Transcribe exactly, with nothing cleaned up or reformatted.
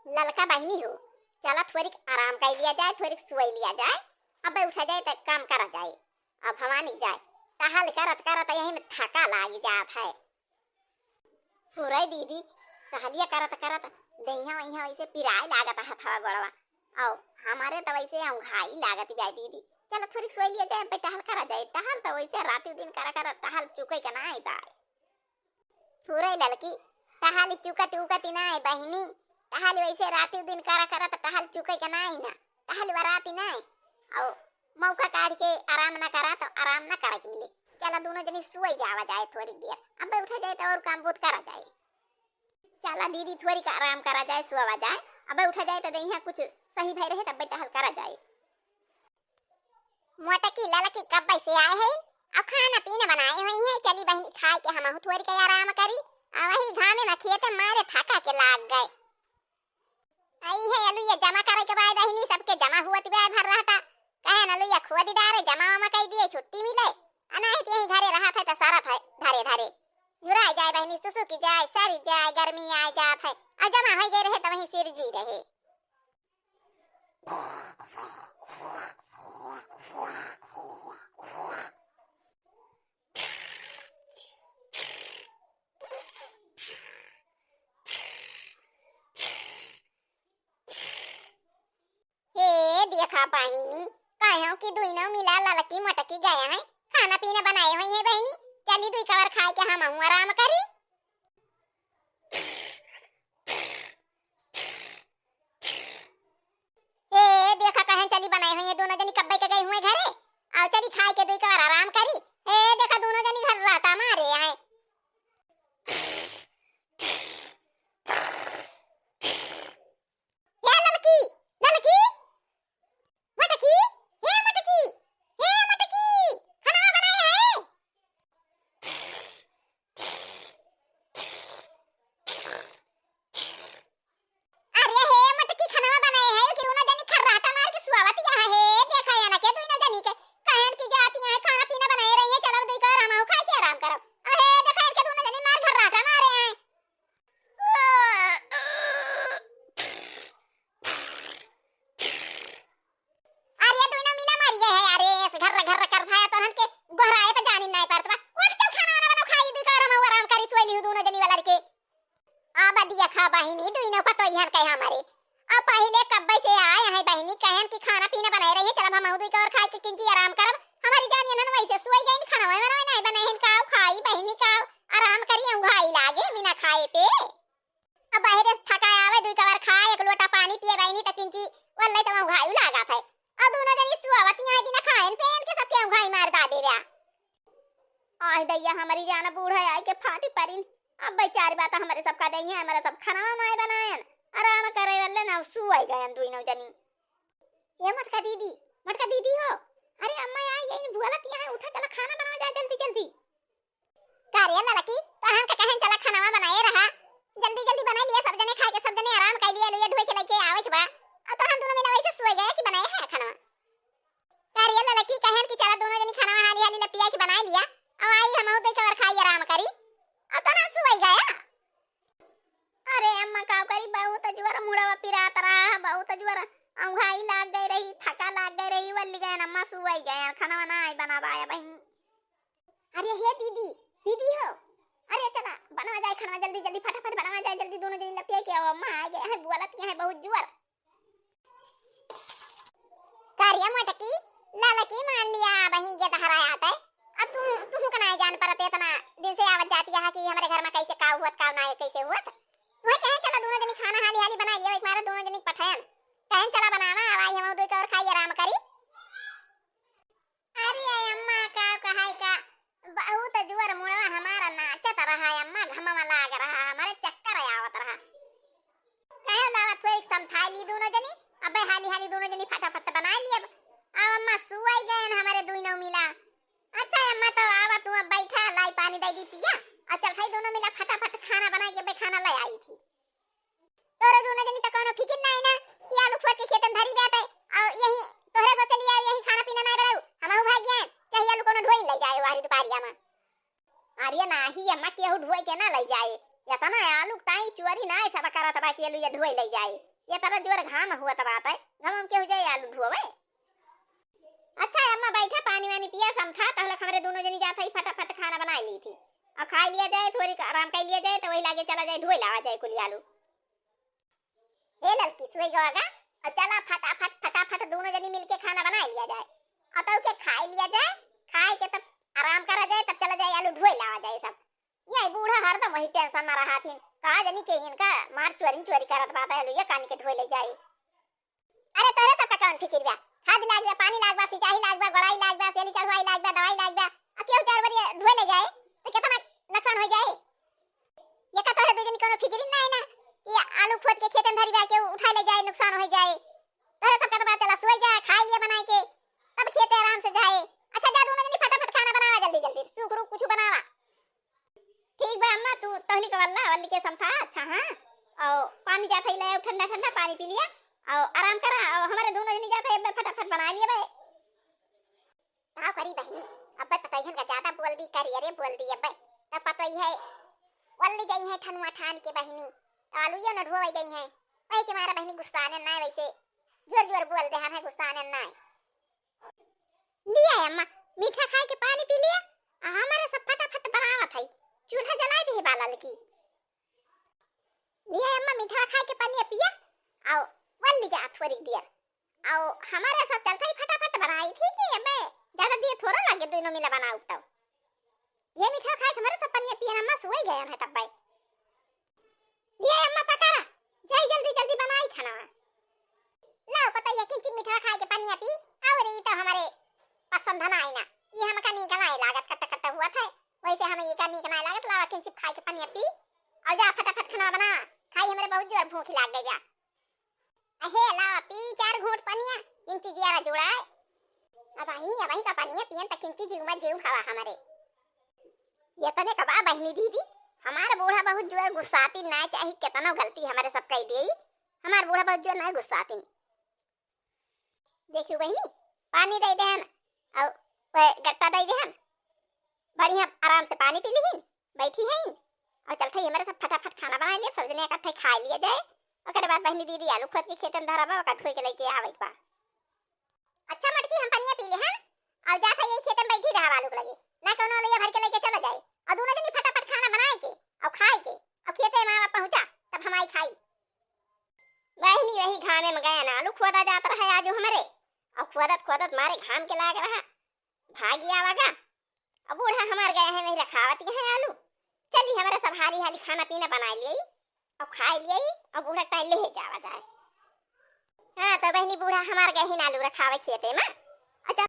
ललका बहिनी हो, चला थोरिक आराम कइ लिया जाए, थोरिक सोइ लिया जाए, अब्बे उठा जाए त काम करा जाए। अब भवानी जाए, टहल करत करत यही में थका लागि जात है। सुरई दीदी, टहलिया करत करत देहिया वहिया वैसे पिराए लागत हथवा गोड़वा, और हमारे त वैसे औंघाई लागत बा दीदी। चला थोरिक सोइ लिया जाए, अब्बे टहल करा जाए, टहल त वैसे राती दिन करा करा टहल चुके के नाहीं बाय। सुरई ललकी, टहल चुकत उकत नाहीं बहिनी, टहल वैसे राती दिन करा करा त टहल चुके के नाहीं ना, टहल वराती नाहीं। और मौका काढ़ के आराम ना करा त आराम ना करे के मिले। चला दुनो जनी सोइ जावा जाए थोरिक देर, अब्बे उठा जाए त और काम बहुत करा जाए। चला दीदी थोरिक आराम करा जाए, सोवा जाए, अब्बे उठा जाए त देहिया कुछ सही भई रहे तब्बे टहल करा जाए। मोटकी ललकी कब्बे से आए हैं, अब खाना पीना बनाए हुई हैं, चली बहिनी खाए के हमहू थोरिक आराम करी। अब वही घामे में खेते मारे थका के लाग गए। आई है अलुइया जमा करे के बाय बहिनी, सबके जमा हुवत बाय भर रहता। कहे न अलुइया खोदी डारे, जमा वमा कइ दिए, छुट्टी मिले। आ नाहीं त यही घरे रहत है त सरत है धरे धरे। झुराए जाए बहिनी, सुसुकी जाए, सरी जाए, गर्मी आए जात है। आ जमा होइ गए रहे त वही सिरजी रहे। हे देखा बहिनी, कहेउ कि दुइनौ मिला ललकी मोटकी गया है, खाना पीना बनाए हुई है बहिनी, चली दुइ कवर खाए के हमहू आराम करी। हे देखा कहेन चली बनाए हुई है, दुनो जनी कब्बे के गई हुई घरे, आओ चली खाए के दुइ कवर आराम करी। हे देखा दुनो जनी घर रहता मारे हैं। हे ललकी, ललकी, मटकी, हे मटकी, हे मटकी, खाना बनाए है? अरे हे मटकी, खाना बनाए है कि दुनो जनी खर्राटा मार के सुआवत यहाँ है, देखा या ना के दुनो जनी के कहन की जाती है, खाना पीना बनाए रही है, चलो दुइ कवर हमहू खाए के आराम करब। अरे देखा इनके दुनो जनी मार खर्राटा मारे हैं। अरे दुइनो मिला मरिए है, अरे ऐसे घर्र घर्र कर भाया तोहन के गोहराए पे जानी नाहीं परत बा। उठ चल खाना वाना बनाओ, खाई दुइ कवर हमहू आराम करी, सोई लिहू दुनो जनी वाला के। अब देखा बहिनी, दुइनो पतोहियन कहे हमरे। अब पहिले कब्बे से आए हैं बहिनी, कहन कि खाना पीना बनाए रहिए, चलब हमहू दुइ कवर खाए के किंची आराम करब। हमारी जानियन हन वैसे सोई गइन, खाना वाना नाहीं बने हन, काव खाई बहिनी काव, आराम करी, औंघाई लागे बिना खाए पे। अब बाहरे से थका आवे, दुइ कवर खाए, एक लोटा पानी पिए बहिनी त किंची वल्ले त औंघाई लागत है। अब दुनो जनी सुआवत यहाँ बिना खाएन पेन के सबके औंघाई मार दा देव्या। आह दैया, हमरी जान बूढ़ा आई के फाटी परिन। अब बेचारी बात हमरे सब का दइया, हमरे सब खाना नाय बनायन, आराम करे वाले ना, सुआई गयन दुइनो जनी। ए मोटका दीदी, मोटका दीदी हो, अरे अम्मा आई गइन, बुआलत यहाँ, उठा चला खाना बनावा जाए जल्दी जल्दी। का रे ललकी, तोहन का कहन चला खाना बनाए रहा, जल्दी जल्दी बनाई लिया, सब जने खाए के सब जने आराम कर लिया, लुइया ढोई के लेके आवे के बा। अब तोहन दुनो मिला वैसे सोई गया कि बनाए है खाना। का रे ललकी, कहन कि चला दुनो जनी खाना हाली हाली लपिया के बनाए लिया, अब आई हमहू दुइ कवर खाई आराम करी। अब तो ना सोई गया। अरे अम्मा का करी, बहुत जोर मुड़वा पिरात रहा, बहुत जोर औंघाई लाग गई रही, थका लाग गई रही, वल्ली गयन अम्मा सोई गयन, खाना वाना आई बनावा बहिन। अरे हे दीदी, दीदी हो, अरे चला बनवा जाए खाना जल्दी जल्दी, फटाफट बनवा जाए जल्दी, दुनो जनी लपिया के आओ, अम्मा आ गए हैं, बुआलत के हैं बहुत जोर। का रे मोटकी, ललकी मान लिया बही ये तहरा आते। अब तू, तू का नाय जान परत, इतना दिन से आवत जाती है कि हमरे घर में कैसे का हुअत, का नाय कैसे हुअत। वही कहे चला दुनो जनी खाना हाली हाली बनाई लिया, एक मारे दुनो जनी पठायन। कहेन चला बनावा, अब आई हम दुइ कवर खाई आराम करी। अरे अम्मा का कहाई का, बहुत जोर मुड़वा हमारा नाचत रहा अम्मा, घमवा लाग रहा, हमारे चक्कर आवत रहा। कहे लावा थोड़ी समझाई ली दुनो जनी, अबे हाली हाली दुनो जनी फटाफट बनाई ली। अब, अब अम्मा सुआई गयन हमारे दुइनो मिला। अच्छा अम्मा तो आवा तू अब बैठा, लाई पानी दे दी पिया, और चल खाई दुनो मिला फटाफट खाना बनाई के अबे खाना ले आई थी। तोरे दुनो जनी त कौनो फिकिर नाई ना कि आलू खोद के खेतन धरी बाटे, और यही तोहरे सोचे लिया यही खाना पीना नाई बनाऊ, हमहू भाग गए, चाहे आलू कौनो ढोई ले जाए वारी दुपहरिया में। अरे नाही अम्मा, केहू ढोई के ना ले जाए, इतना आलू ताई चोरी नाई सब करत बा कि आलू ये ढोई ले जाए। ये तरह जोर घाम हुआ तब आता है, घाम में केहू जाए आलू ढोवे? अच्छा अम्मा, बैठा, पानी वानी पिया, समथा, तहलक हमरे दोनों जनी जात है, फटाफट खाना बनाई ली थी, और खाई लिया जाए, थोड़ी आराम कर लिया जाए, तो वही लागे चला जाए, ढोए लावा जाए कुली आलू। हे ललकी, सोई गवा गा, और चला फटाफट, फटाफट दोनों जनी मिलके खाना बनाई लिया जाए, और तब के खाई लिया जाए, खाए के तब आराम करा जाए, तब चला जाए आलू ढोए लावा जाए सब। ये बूढ़ा हरदम वही tension में रहा थीन, का जनी के इनका मार चोरी चोरी करत बात है, आलू ये कानी के ढोए ले जाए। अरे तोहरे सबका कौन फिकिर बा? खाद लाग बा, पानी लाग बा, सिंचाई लाग बा, गोड़ाई लाग बा, सेली चढ़वाई लाग बा, दवाई लाग बा। अब केहू चार बजे ढोए ले जाए तो कितना नुकसान हो जाए। ये का तोहरे दू जनी कोनो फिकिर ना है ना कि आलू खोद के खेते में धरी बा, केहू उठा ले जाए, नुकसान हो जाए। तोहरे सबका तो बात चला, सोई जा, खाई लिया बनाई के, तब खेते आराम से जाए। अच्छा जा दोनों जनी फटाफट खाना बनावा, जल्दी जल्दी सूख रूख कुछ बनावा। ठीक बा अम्मा, तू तहली के वल्ला, वल्ली के समथा, अच्छा हाँ, और पानी जात है ले आओ ठंडा ठंडा पानी पी लिया, और आराम करा, और हमारे दोनों जनी जात है, अब फटाफट बना लिए भाई। का करी बहिनी, अब पतोहियन का ज्यादा बोल दी करी, अरे बोल दी अब, तब पतोही है वल्ली जाई है ठनुआ ठान के बहिनी, तो आलू यो न ढोवाई जाई है, वही के मारा बहिनी गुस्सा आने ना है, वैसे जोर जोर बोल दे हम है गुस्सा आने ना है। लिया अम्मा, मीठा खाए के पानी पी लिया, आ हमारे सब फटाफट बनावत है, चूल्हा जलाए दे बाला लकी। लिया अम्मा, मीठा खाए के पानी पिया, आओ वल्ली जा थोड़ी दिया, आओ हमारे सब चलता ही फटाफट बनाई थी कि अबे ज्यादा दिए थोड़ा लगे दोनों मिला बनाओ तब। ये मीठा खाए के हमारे सब पानी पिया अम्मा सोई गए हैं तब भाई। ये अम्मा पकड़ा, जाई जल्दी जल्दी बनाई खाना। लाओ पतोहिया किंची मीठा खाए के पनिया पी, और ई तो हमारे पसंद ना आई ना, ये हमका नीक ना लागत, कट्टा कट्टा हुआ था, वैसे हमें ये का नीक ना लागत, लावा किंची खाए के पनिया पी, और जा फटाफट खाना बना, खाई हमरे बहुत जोर भूख लाग गई बा। अहे लावा पी चार घूंट पनिया, किंची जियारा जुड़ाए। अब आईनी, अब का पनिया पियन त किंची जीव में जीव हवा हमारे। ये तने कबा बहिनी दीदी, हमार बूढ़ा बहुत जोर गुस्साती ना, चाही केतनो गलती हमारे सब कह दिए, हमार बूढ़ा बहुत जोर ना गुस्साती। देखियो बहिनी, पानी दे देहन, और वह गट्टा दे देहन, बढ़िया आराम से पानी पी लिहिन, बैठी हैं, और चलते ही हमारे सब फटाफट खाना बना लिए, सब जने इकट्ठे खा लिया जाए। ओकरे बाद बहिनी दीदी आलू खोद के खेते में धरा बा, ओकर ढोई के लेके आवे के बा। अच्छा मटकी, हम पनिया पी ले हैं, और जात है यही खेते में बैठी रहा आलू के लगे, ना कोनो लोया भर के लेके चला जाए, और दोनों जनी फटाफट खाना बनाए के, और खाए के, और खेते में पहुँचा, तब हम आई खाई। बहिनी वही घामे में गया ना आलू खोदा जात रहा आज हमारे, और खोदत खोदत मारे घाम के लाग रहा, भागी आवा गा। अब बूढ़ा हमार गए हैं, वही रखावत गए हैं आलू। चली हमारे सब हाली हाली खाना पीना बनाई लिए, और खाई लिए, और बूढ़ा ताई ले जावा जाए। हाँ तो बहिनी, बूढ़ा हमार गए हैं आलू रखावे खेते में,